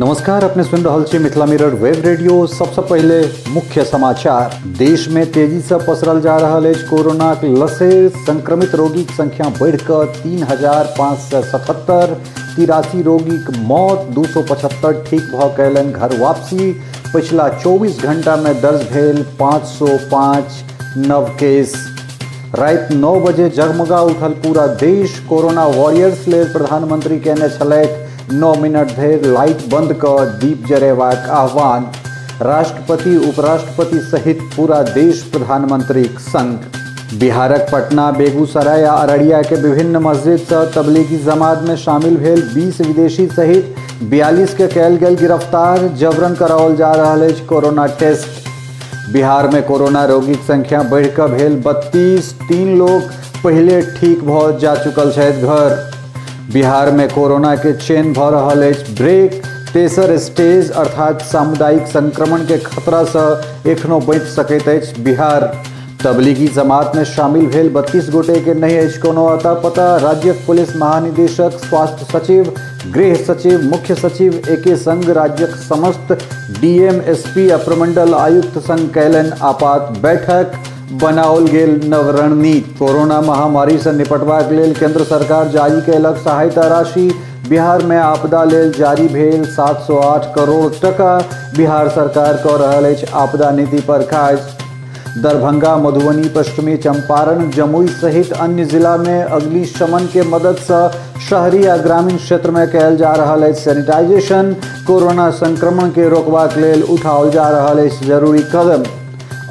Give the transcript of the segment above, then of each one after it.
नमस्कार, अपने सुनि रहल छी मिथिला मिरर वेब रेडियो। सबसँ पहिले मुख्य समाचार। देश में तेजी से पसरल जा रहल अछि कोरोनाक लसेर। संक्रमित रोगीक संख्या बढ़ि कऽ 3577, 83 रोगीक मौत, 275 ठीक भऽ कयलनि घर वापसी। पछिला 24 घंटा में दर्ज भेल 505 नव केस। राति 9 बजे जगमगा उठल पूरा देश। कोरोना वॉरियर्स लेल प्रधानमंत्री केने छलथि 9 मिनट धरि लाइट बंद कऽ दीप जरेबाक आह्वान। राष्ट्रपति, उपराष्ट्रपति सहित पूरा देश प्रधानमंत्रीक संग। बिहारक पटना, बेगूसराय आ अररिया के विभिन्न मस्जिद सँ तबलीगी जमात में शामिल भेल 20 विदेशी सहित 42 के कयल गेल गिरफ्तार। जबरन कराओल जा रहल अछि कोरोना टेस्ट। बिहार में कोरोना रोगीक संख्या बढ़ि कऽ भेल 32, 3 लोक पहिले ठीक भऽ जा चुकल छथि घर। बिहार में कोरोना के चेन भऽ रहल अछि ब्रेक। तेसर स्टेज अर्थात सामुदायिक संक्रमण के खतरा सँ एखनो बचि सकैत अछि बिहार। तबलीगी जमात में शामिल भेल 32 गोटे के नहि अछि कोनो अता पता। राज्यक पुलिस महानिदेशक, स्वास्थ्य सचिव, गृह सचिव, मुख्य सचिव एके संग राज्यक समस्त डीएम, एसपी आ प्रमंडल आयुक्त संग कयलनि आपात बैठक। बनाओल गेल नव रणनीति। कोरोना महामारी से निपटबाक लेल केंद्र सरकार जारी कयलक सहायता राशि। बिहार में आपदा लेल जारी भेल 708 करोड़ टका। बिहार सरकार कऽ रहल अछि आपदा नीति पर काज। दरभंगा, मधुबनी, पश्चिमी चंपारण, जमुई सहित अन्य जिला में अग्निशमन के मदद से शहरी आ ग्रामीण क्षेत्र में कयल जा रहल अछि सैनिटाइजेशन। कोरोना संक्रमण के रोकबाक लेल उठाओल जा रहल अछि जरूरी कदम।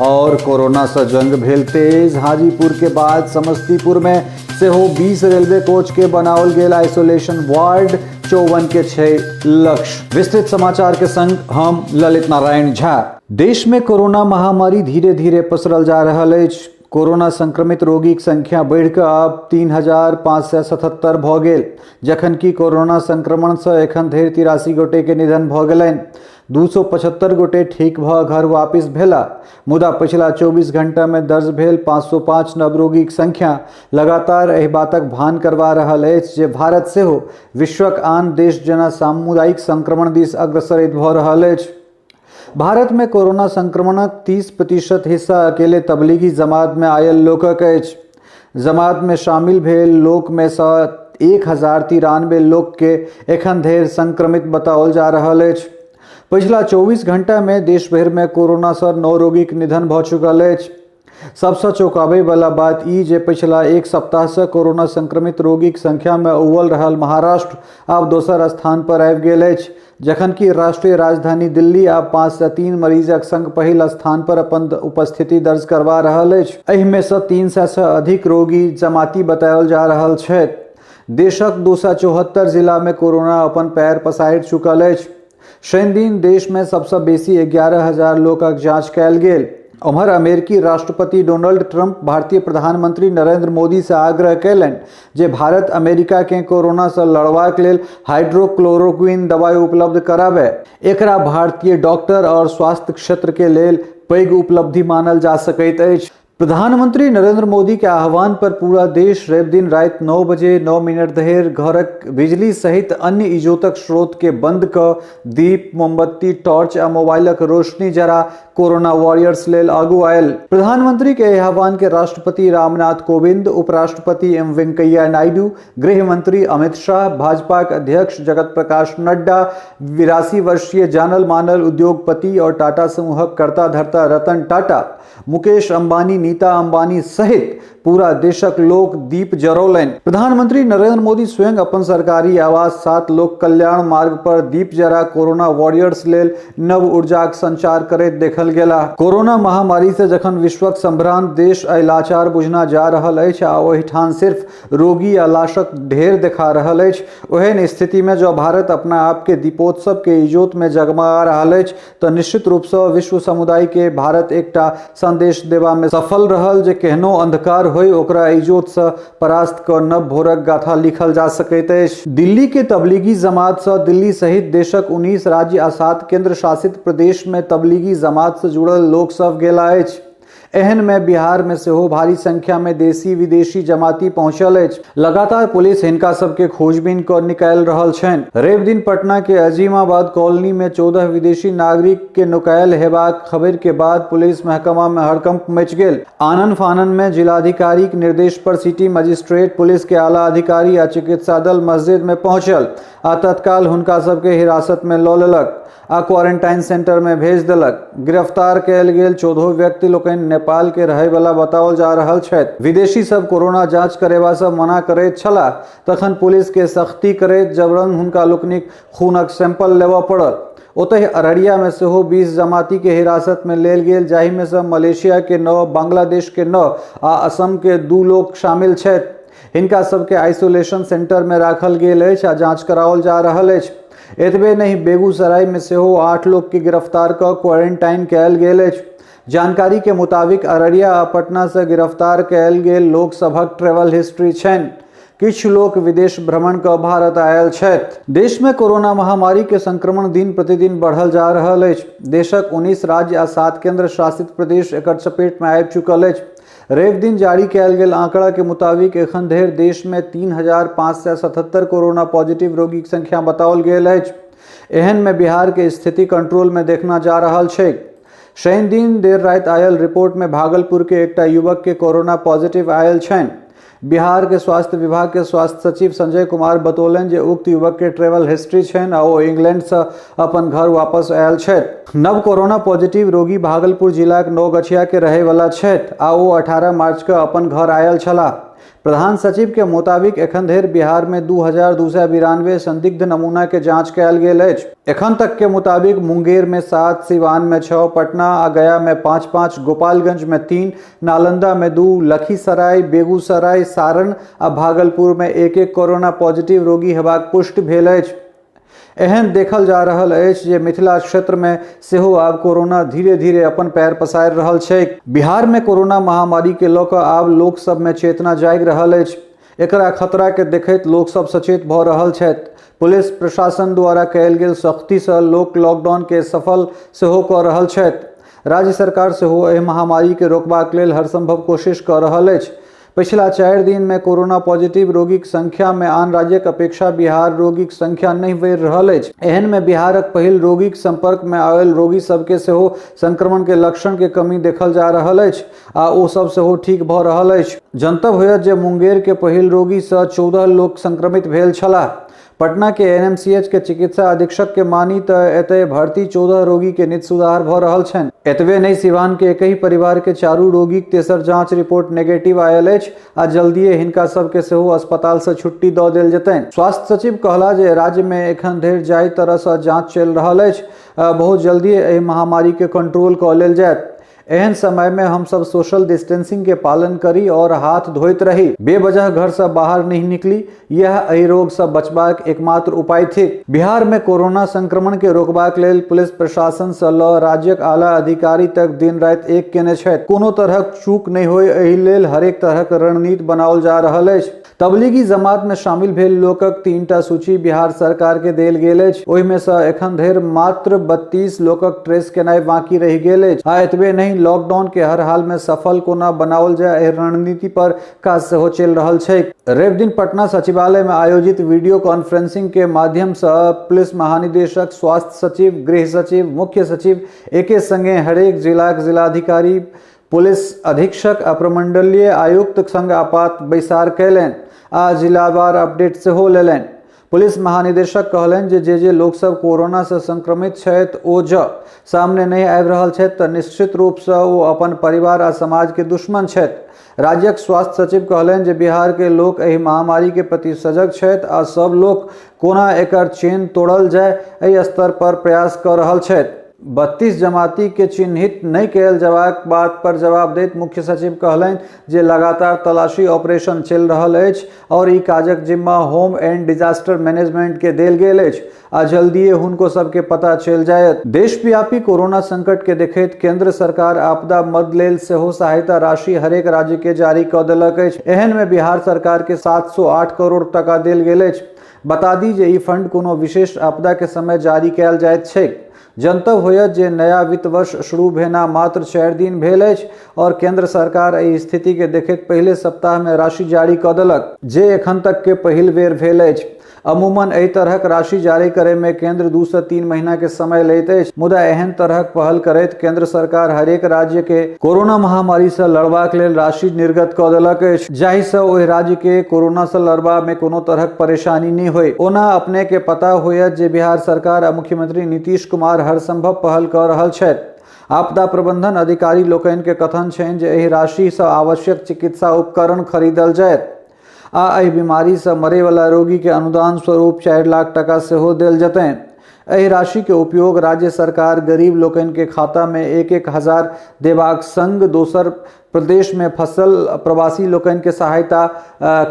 और कोरोना से जंग भेल तेज। हाजीपुर के बाद समस्तीपुर में सेहो 20 रेलवे कोच के बनाओल गेल आइसोलेशन वार्ड। 54 के छै लक्ष्य। विस्तृत समाचार के संग हम ललित नारायण झा। देश में कोरोना महामारी धीरे धीरे पसरल जा रहल अछि। कोरोना संक्रमित रोगीक संख्या बढ़ि कऽ आब 3577 भऽ गेल, जखन कि कोरोना संक्रमणसँ एखन धरि 83 गोटेके निधन भऽ गेलनि। 275 गोटे ठीक भऽ घर वापिस भेला, मुदा पछिला 24 घंटामे दर्ज भेल 505 नव रोगीक संख्या लगातार एहि बातक भान करवा रहल अछि जे भारत सेहो विश्वक आन देश जेना सामुदायिक संक्रमण दिस अग्रसरित भऽ रहल अछि। भारत में कोरोना संक्रमणक 30% हिस्सा अकेले तबलीगी जमात में आयल लोकक अछि। जमात में शामिल भेल लोक में सँ 1093 लोक के एखन धरि संक्रमित बताओल जा रहल अछि। पछिला 24 घंटा में देश भरि में कोरोना सँ 9 रोगीक निधन भऽ चुकल अछि। सबसँ चौंकाबैवला बात ई जे पछिला एक सप्ताहसँ कोरोना संक्रमित रोगीक संख्यामे अव्वल रहल महाराष्ट्र आब दोसर स्थान पर आबि गेल अछि, जखन कि राष्ट्रीय राजधानी दिल्ली आब 503 मरीजक संग पहिल स्थान पर अपन उपस्थिति दर्ज करवा रहल अछि। एहिमे सँ 300सँ अधिक रोगी जमाती बताओल जा रहल छथि। देशक 274 जिलामे कोरोना अपन पैर पसारि चुकल अछि। शनिदिन देशमे सबसँ बेसी 11,000 लोकक जांच कयल गेल। ओम्हर अमेरिकी राष्ट्रपति डोनाल्ड ट्रंप भारतीय प्रधानमंत्री नरेंद्र मोदीसँ आग्रह कयलनि जे भारत अमेरिकाकेँ कोरोनासँ लड़बाक लेल हाइड्रोक्लोरोक्विन दवाई उपलब्ध कराबय। एकरा भारतीय डॉक्टर आओर स्वास्थ्य क्षेत्रके लेल पैघ उपलब्धि मानल जा सकैत अछि। प्रधानमंत्री नरेंद्र मोदी के आह्वान पर पूरा देश रवि दिन राति 9 बजे 9 मिनट धरि घरक बिजली सहित अन्य इजोतक स्रोत के बंद कऽ दीप, मोमबत्ती, टॉर्च आ मोबाइलक रोशनी जरा कोरोना वॉरियर्स लेल आगू आयल। प्रधानमंत्री के एहि आह्वान के राष्ट्रपति रामनाथ कोविंद, उपराष्ट्रपति एम वेंकैया नायडू, गृह मंत्री अमित शाह, भाजपाक अध्यक्ष जगत प्रकाश नड्डा, 82 वर्षीय जानल मानल उद्योगपति और टाटा समूहक कर्ता धर्ता रतन टाटा, मुकेश अंबानी, नीता अंबानी सहित पूरा देशक लोक दीप जरौलनि। प्रधानमंत्री नरेंद्र मोदी स्वयं अपन सरकारी आवास 7 लोक कल्याण मार्ग पर दीप जरा कोरोना वॉरियर्स लेल नव ऊर्जाक संचार करैत देखल गेलाह। कोरोना महामारी से जखन विश्वक संभ्रांत देश एहि लाचार बुझना जा रहल अछि आ ओहिठाम सिर्फ रोगी आ लाशक ढेर देखा रहल अछि, ओहन स्थिति में जँ भारत अपना आप के दीपोत्सव के इजोत में जगमगा रहल अछि तऽ निश्चित रूपसँ विश्व समुदायके भारत एकटा संदेश देबामे सफल रहल जे केहनो अंधकार होय ओकरा इजोतसँ परास्त कऽ नव भोरक गाथा लिखल जा सकैत अछि। दिल्ली के तबलीगी जमातसँ दिल्ली सहित देशक 19 राज्य आ 7 केंद्र शासित प्रदेशमे तबलीगी जमातसँ जुड़ल लोकसभ गेला अछि। एहन मे बिहार मे सेहो भारी संख्या मे देशी विदेशी जमाती पहुंचल अछि। लगातार पुलिस हिनका सबके खोजबीन क निकालि रहल छनि। रवि दिन पटना के अजीमाबाद कॉलोनी मे 14 विदेशी नागरिक के नुकायल हेबाक खबर के बाद पुलिस महकमा मे हड़कंप मच गेल। आनन फानन मे जिलाधिकारी के निर्देश पर सिटी मजिस्ट्रेट, पुलिस के आला अधिकारी आ चिकित्सा दल मस्जिद मे पहुंचल आ तत्काल हुनका सबके हिरासत मे लऽ लेलक आ क्वारेंटाइन सेंटर में भेज देलक। गिरफ्तार कयल गेल 14 व्यक्ति लोकनि नेपाल के रहय वाला बताओल जा रहल छथि। विदेशी सब कोरोना जांच करेबा सँ मना करैत छलाह, तखन पुलिस के सख्ती करैत जबरन हुनका लोकनिक खूनक सैंपल लेबय पड़ल। ओतहि अररिया में सेहो 20 जमाती के हिरासत में लेल गेल, जाहि में सँ मलेशिया के 9, बांग्लादेश के 9 आ असम के 2 लोक शामिल छथि। हिनका सबके आइसोलेशन सेंटर में राखल गेल अछि आ जांच कराओल जा रहल अछि। एतबे नहि, बेगूसराय में सेहो 8 लोक के गिरफ्तार क क्वारेंटाइन कयल गेल अछि। जानकारी के मुताबिक अररिया आ पटना से गिरफ्तार कयल गेल लोक सभक ट्रेवल हिस्ट्री छनि। किछु लोक विदेश भ्रमण क भारत आयल छथि। देश में कोरोना महामारी के संक्रमण दिन प्रतिदिन बढ़ल जा रहल अछि। देशक 19 राज्य आ 7 केंद्र शासित प्रदेश एकर चपेट में आबि चुकल अछि। रवि दिन जारी कयल गेल आंकड़ा के मुताबिक एखन धरि देश में 3577 कोरोना पॉजिटिव रोगीक संख्या बताओल गेल अछि। एहन में बिहार के स्थिति कंट्रोल में देखना जा रहल छै। शनि दिन देर राति आयल रिपोर्ट में भागलपुर के एकटा युवक के कोरोना पॉजिटिव आयल छनि। बिहार के स्वास्थ्य विभाग के स्वास्थ्य सचिव संजय कुमार बतौलनि जे उक्त युवक के ट्रेवल हिस्ट्री छनि आ ओ इंग्लैंड सँ अपन घर वापस आयल छथि। नव कोरोना पॉजिटिव रोगी भागलपुर जिलाक नौगछिया के रहय वाला छथि आ ओ 18 मार्च के अपन घर आयल छलाह। प्रधान सचिव के मुताबिक एखन धरि बिहार में 2292 संदिग्ध नमूना के जांच कयल गेल अछि। एखन तक के मुताबिक मुंगेर में 7, सिवान में 6, पटना आ गया में 5-5, गोपालगंज में 3, नालंदा में 2, लखीसराय, बेगूसराय, सारण आ भागलपुर में 1-1 कोरोना पॉजिटिव रोगी हेबाक पुष्टि भेल अछि। एहन देखल जा रहल अछि जे मिथिला क्षेत्र में सेहो आब कोरोना धीरे-धीरे अपन पैर पसारि रहल छैक। बिहार में कोरोना महामारी के लऽ कऽ आब लोक सब में चेतना जागि रहल अछि। एकरा खतरा के देखैत लोक सब सचेत भऽ रहल छथि। पुलिस प्रशासन द्वारा कयल गेल सख्ती सँ लोक लॉकडाउन के सफल सेहो कऽ रहल छथि। राज्य सरकार सेहो एहि महामारी के रोकबाक लेल हरसंभव कोशिश कऽ रहल अछि। पछिला 4 दिन मे कोरोना पॉजिटिव रोगीक संख्या मे आन राज्यक अपेक्षा बिहार रोगीक संख्या नहि बढ़ि रहल अछि। एहन मे बिहारक पहिल रोगीक संपर्क मे आयल रोगी सबके सेहो संक्रमण के लक्षण के कमी देखल जा रहल अछि आ ओ सब सेहो ठीक भऽ रहल अछि। जनतब होयत जे मुंगेर के पहिल रोगी सँ 14 लोक संक्रमित भेल छलाह। पटना के एनएमसीएच के चिकित्सा अधीक्षक के मानी तऽ एतय भर्ती 14 रोगी के नित सुधार भऽ रहल छनि। एतबे नहि, सिवान के एकहि परिवार के 4 रोगीक तेसर जांच रिपोर्ट नेगेटिव आयल अछि आ जल्दिए हिनका सबके सेहो अस्पताल सँ छुट्टी दऽ देल जेतनि। स्वास्थ्य सचिव कहला जे राज्य मे एखन धरि जाहि तरह सँ जांच चलि रहल अछि, बहुत जल्दिए एहि महामारी के कंट्रोल कऽ लेल जायत। एहन समय में हम सब सोशल डिस्टेंसिंग के पालन करी और हाथ धोइत रही, बेवजह घर से बाहर नहीं निकली। यह एहि रोग से बचबाक एकमात्र उपाय थिक। बिहार में कोरोना संक्रमण के रोकबाक लेल पुलिस प्रशासन से ल राज्यक आला अधिकारी तक दिन राति एक केने छथि। कोनो तरहक चूक नहि होय एहि लेल हरेक तरहक रणनीति बनाओल जा रहल अछि। तबलीगी जमात में शामिल भेल लोकक 3टा सूची बिहार सरकार के देल गेल अछि। ओहि में सँ एखन धरि मात्र 32 लोकक ट्रेस केनाइ बाकी रहि गेल अछि। आ एतबे नहि, लॉकडाउन के हर हाल में सफल कोना बनाओल जाय एहि रणनीति पर काज सेहो चलि रहल छैक। रवि दिन पटना सचिवालय में आयोजित वीडियो कॉन्फ्रेंसिंग के माध्यम सँ पुलिस महानिदेशक, स्वास्थ्य सचिव, गृह सचिव, मुख्य सचिव एके संगे हरेक जिलाक जिलाधिकारी, पुलिस अधीक्षक आ प्रमंडलीय आयुक्त संग आपात बैसार कयलनि आ जिलावार अपडेट सेहो लेलनि। पुलिस महानिदेशक कहलनि जे जे जे लोक सब कोरोना सँ संक्रमित छथि ओ जँ सामने नहि आबि रहल छथि तऽ निश्चित रूप सँ ओ अपन परिवार आ समाज के दुश्मन छथि। राज्यक स्वास्थ्य सचिव कहलनि जे बिहार के लोक एहि महामारी के प्रति सजग छथि आ सब लोक कोना एकर चेन तोड़ल जाय एहि स्तर पर प्रयास कऽ रहल छथि। 32 जमाती के चिन्हित नहि कयल जयबाक बात पर जवाब दैत मुख्य सचिव कहलनि जे लगातार तलाशी ऑपरेशन चलि रहल अछि और ई काजक जिम्मा होम एंड डिजास्टर मैनेजमेंट के देल गेल अछि आ जल्दिए हुनको सबके पता चलि जायत। देशव्यापी कोरोना संकट के देखैत केंद्र सरकार आपदा मद लेल सेहो सहायता राशि हरेक राज्य के जारी कऽ देलक अछि। एहन मे बिहार सरकार के 708 करोड़ टका देल गेल अछि। बता दी जे ई फंड कोनो विशेष आपदा के समय जारी कयल जाइत छैक। जनतब होयत जे नया वित्त वर्ष शुरू भेना मात्र 4 दिन भेल अछि और केंद्र सरकार एहि स्थिति के देखैत पहिले सप्ताह में राशि जारी कऽ देलक, जे एखन तक के पहिल बेर भेल अछि। अमूमन एहि तरहक राशि जारी करे में केंद्र 2 से 3 महीना के समय लैत अछि, मुदा एहन तरहक पहल करैत केंद्र सरकार हरेक राज्य के कोरोना महामारी से लड़बाक लेल राशि निर्गत कऽ देलक अछि, जाहि से ओहि राज्य के कोरोना से लड़बा में कोनो तरहक परेशानी नहि होय। ओना अपने के पता होयत जे बिहार सरकार आ मुख्यमंत्री नीतीश कुमार हर संभव पहल कऽ रहल छथि। आपदा प्रबंधन अधिकारी लोकनि के कथन छनि जे एहि राशि से आवश्यक चिकित्सा उपकरण खरीदल जायत आ एहि बीमारी से मरैवला रोगी के अनुदान स्वरूप 4 लाख टका सेहो देल जेतनि। एहि राशि के उपयोग राज्य सरकार गरीब लोकनि के खाता में 1-1 हजार देबाक संग दोसर प्रदेश में फसल प्रवासी लोकनि के सहायता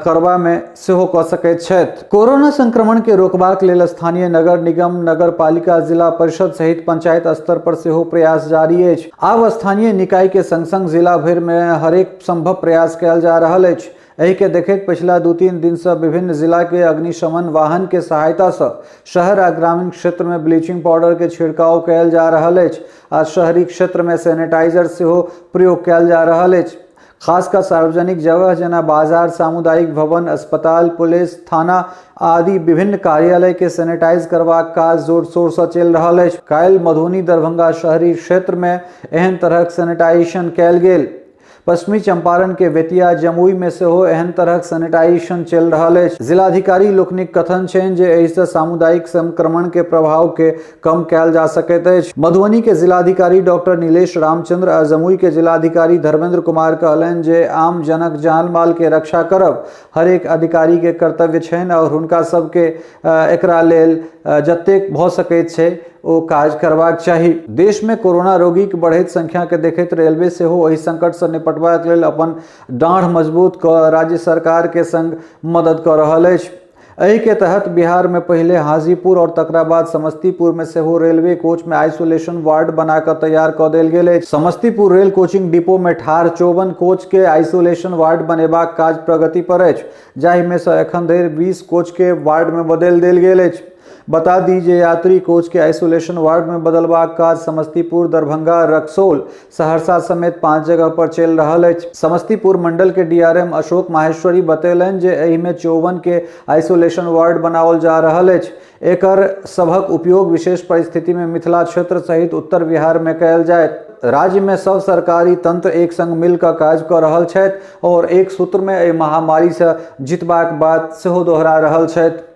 करबा में सेहो कऽ सकैत छथि। कोरोना संक्रमण के रोकबाक लेल स्थानीय नगर निगम, नगर पालिका, जिला परिषद सहित पंचायत स्तर पर सेहो प्रयास जारी अछि। आब स्थानीय निकाय के संग संग जिला भरि में हरेक संभव प्रयास कयल जा रहल अछि। एहि के देखैत पछिला 2-3 दिन से विभिन्न जिला के अग्निशमन वाहन के सहायता से शहर आ ग्रामीण क्षेत्र में ब्लीचिंग पाउडर के छिड़काव कयल जा रहल अछि आ शहरी क्षेत्र में सैनिटाइजर सेहो प्रयोग कयल जा रहल अछि। खास कऽ सार्वजनिक जगह जेना बाजार, सामुदायिक भवन, अस्पताल, पुलिस थाना आदि विभिन्न कार्यालय के सैनिटाइज करबाक काज जोर शोर से चलि रहल अछि। काल्हि मधुबनी, दरभंगा शहरी क्षेत्र में एहन तरहक सैनिटाइजेशन कयल गेल। पश्चिमी चंपारण के बेतिया, जमुई में सेहो एहन तरहक सैनिटाइजेशन चलि रहल अछि। जिलाधिकारी लोकनिक कथन छनि जे एहिसँ सामुदायिक संक्रमण के प्रभाव के कम कयल जा सकैत अछि। मधुबनी के जिलाधिकारी डॉक्टर नीलेश रामचंद्र आ जमुई के जिलाधिकारी धर्मेंद्र कुमार कहलनि जे आम जनक जान माल के रक्षा करब हरेक अधिकारी के कर्तव्य छनि और हुनका सबके एकरा लेल जतेक भऽ सकैत छै ओ काज करबाक चाही। देश में कोरोना रोगीक बढ़ैत संख्या के देखैत रेलवे सेहो एहि संकट से निपटबाक लेल अपन डाँढ़ मजबूत कऽ राज्य सरकार के संग मदद कऽ रहल अछि। एहि के तहत बिहार में पहिले हाजीपुर और तकरा बाद समस्तीपुर में सेहो रेलवे कोच में आइसोलेशन वार्ड बना कऽ तैयार कऽ देल गेल अछि। समस्तीपुर रेल कोचिंग डिपो में ठाढ़ 54 कोच के आइसोलेशन वार्ड बनेबाक काज प्रगति पर अछि, जाहि में सँ एखन धरि 20 कोच के वार्ड में बदलि देल गेल अछि। बता दी जे यात्री कोच के आइसोलेशन वार्ड में बदलबाक काज समस्तीपुर, दरभंगा, रक्सौल, सहरसा समेत 5 जगह पर चलि रहल अछि। समस्तीपुर मंडल के डीआरएम अशोक माहेश्वरी बतेलनि जे एहि में 54 के आइसोलेशन वार्ड बनाओल जा रहल अछि। एकर सभक उपयोग विशेष परिस्थिति में मिथिला क्षेत्र सहित उत्तर बिहार में कयल जायत। राज्य में सब सरकारी तंत्र एक संग मिल कऽ काज कऽ रहल छथि और एक सूत्र में एहि महामारी से जीतबाक बात सेहो दोहरा रहल छथि।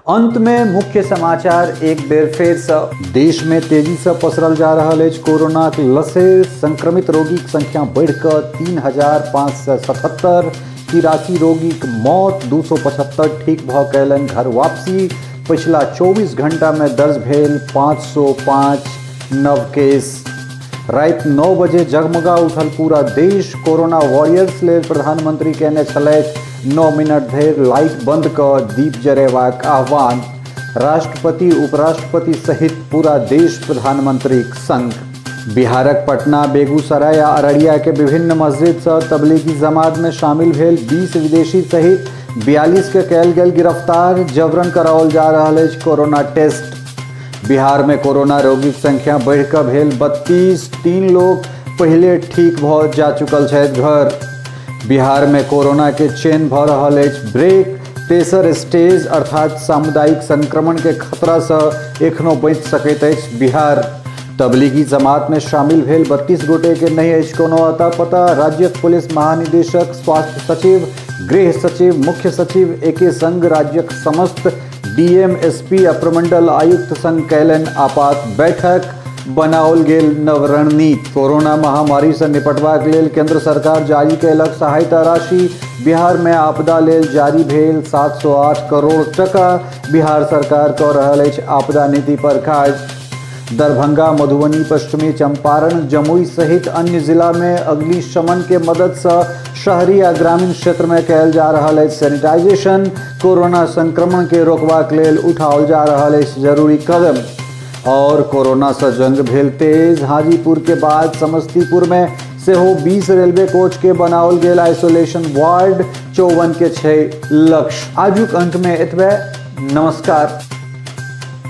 अंत में मुख्य समाचार एक बेर फेर से। देश में तेजी से पसरल जा रहल अछि कोरोना के लसेर, संक्रमित रोगीक संख्या बढ़िकऽ 3577, 83 रोगीक मौत, 275 ठीक भऽ कयलनि घर वापसी। पछिला 24 घंटा में दर्ज भेल 505 नव केस। राति 9 बजे जगमगा उठल पूरा देश, कोरोना वॉरियर्स लेल प्रधानमंत्री केने छलथि 9 मिनट धरि लाइट बंद कऽ दीप जरेबाक आह्वान। राष्ट्रपति, उपराष्ट्रपति सहित पूरा देश प्रधानमंत्रीक संग। बिहारक पटना, बेगूसराय आ अररिया के विभिन्न मस्जिद सँ तबलीगी जमात में शामिल भेल 20 विदेशी सहित 42 के कयल गेल गिरफ्तार, जबरन कराओल जा रहल अछि कोरोना टेस्ट। बिहार में कोरोना रोगीक संख्या बढ़िकऽ भेल 32, 3 लोग पहिले ठीक भऽ जा चुकल छथि घर। बिहार में कोरोना के चेन भऽ रहल अछि ब्रेक, तेसर स्टेज अर्थात सामुदायिक संक्रमण के खतरा सँ एखनो बचि सकैत अछि बिहार। तबलीगी जमात में शामिल भेल 32 गोटे के नहि अछि कोनो अता पता। राज्यक पुलिस महानिदेशक, स्वास्थ्य सचिव, गृह सचिव, मुख्य सचिव एके संग राज्यक समस्त डीएम, एसपी आ प्रमंडल आयुक्त संग कयलनि आपात बैठक, बनाओल गेल नव रणनीति। कोरोना महामारी से निपटबाक लेल केंद्र सरकार जारी कयलक सहायता राशि। बिहार में आपदा लेल जारी भेल 708 करोड़ टका। बिहार सरकार कऽ रहल अछि आपदा नीति पर काज। दरभंगा, मधुबनी, पश्चिमी चंपारण, जमुई सहित अन्य जिला में अग्निशमन के मदद से शहरी आ ग्रामीण क्षेत्र में कयल जा रहल अछि सैनिटाइजेशन। कोरोना संक्रमण के रोकबाक लेल उठाओल जा रहल अछि जरूरी कदम। और कोरोना से जंग भेल तेज, हाजीपुर के बाद समस्तीपुर में सेहो 20 रेलवे कोच के बनाओल गेल आइसोलेशन वार्ड, 54 के छै लक्ष्य। आजुक अंक में एतबे, नमस्कार।